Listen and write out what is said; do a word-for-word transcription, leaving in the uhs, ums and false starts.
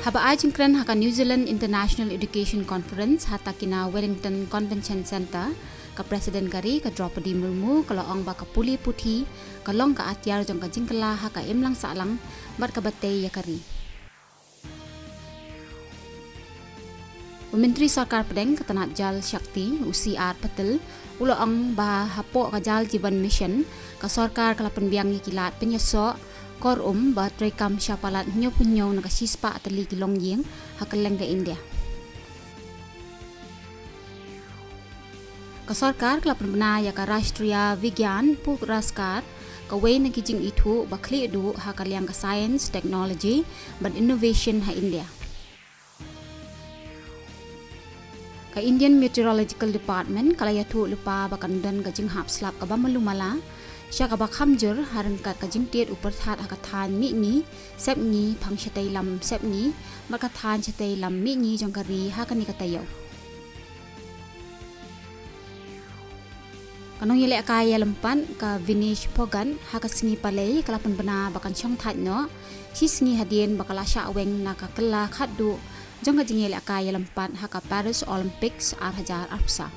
Haba ai jingkren ha ka New Zealand International Education Conference ha Takina Wellington Convention Centre, ka President ka ri ka Droupadi Murmu ka la ong ba ka pule puthi ka long ka atiar jong ka jingkylla ha ka imlang sahlang bad kaba tei ïa ka ri. U Myntri Sorkar Pdeng ka tnat Jal Shakti, u C R Patil, u la ong ba hapoh ka Jal Jeevan Mission, ka sorkar ka la pynbiang ïa ki lad pynïasoh kor um ba treikam sha palat hynñiewphew hynñiew na ka shispah tylli ki longïing ha kylleng ka India. Ka sorkar ka la pynbna ïa ka Rashtriya Vigyan Puraskar, kawei na ki jingithuh ba khlieh duh ha ka liang ka science, technology bad innovation ha India. Ka Indian Meteorological Department ka la ïathuh lypa ba kan don ka jinghap slap kaba malu mala sha kaba kham jur ha ryngkat ka jingtied u pyrthat ha ka thaiñ Mihngi Sepngi, Phangshatei Lam Sepngi bad ka thaiñ Shatei Lam Mihngi jong ka ri ha kane ka taïew. Ka nongïalehkai ïalympat ka Vinesh Phogat ha ka sngi Palei ka la pynbna ba kan shongthait noh shisngi hadien ba ka la shah weng na ka kylla khatduh jong ka jingïalehkai ïalympat ha ka Paris Olympics ar hajar arphew saw.